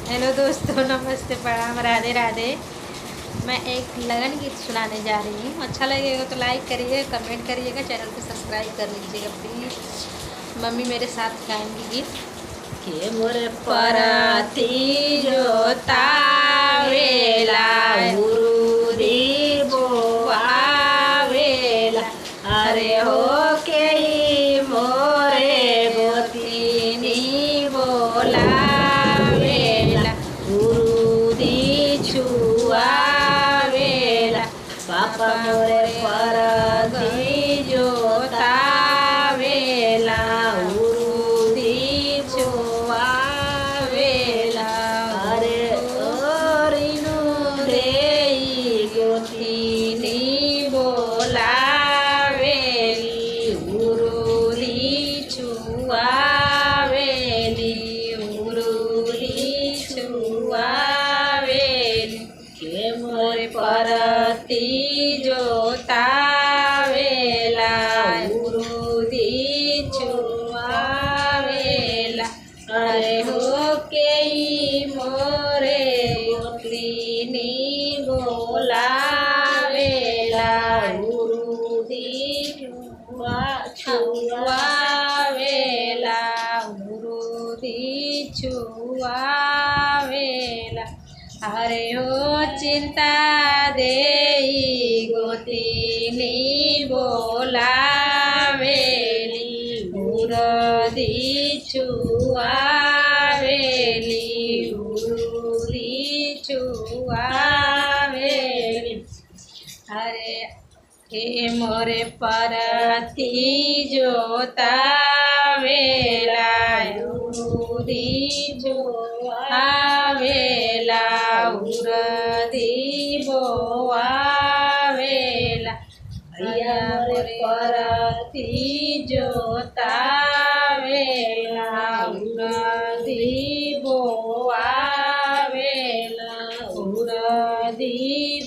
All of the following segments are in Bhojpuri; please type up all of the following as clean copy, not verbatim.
हेलो दोस्तों, नमस्ते, प्रणाम, राधे राधे। मैं एक लगन गीत सुनाने जा रही हूँ। अच्छा लगेगा तो लाइक करिएगा, कमेंट करिएगा, चैनल को सब्सक्राइब कर लीजिएगा प्लीज़। मम्मी मेरे साथ गाएंगी गीत। के मोरे परती जोतावेला उरुदी बोआवेला, अरे हो के मोरे गोतिनी बोलावेला, उरुदी छुआवेला, पापा मोरे परती जोतावेला, उरुदी छुआवेला, अरे ओरिनु देई गोतिनी बोलावेली, उरुदी छुआवेली, उरुदी छुआवेली, के मोरे परती जोतावेला, उरुदी छुआवेला, अरे हो के मोरे गोतिनी बोलावेला, उरुदी छुआवेला, उरुदी छुआवेला, अरे हो चिंता देई गोतिनी बोलावेली, उरदी छुआवेली, उरुदी छुआवेली, अरे हे मोरे परती जोतावेला, उरुदी छुआवेला, उरदी बोआवेला, भैया मोरे परती जोतावेला, उरदी बोआवेला, उरदी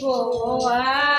बोआवेला।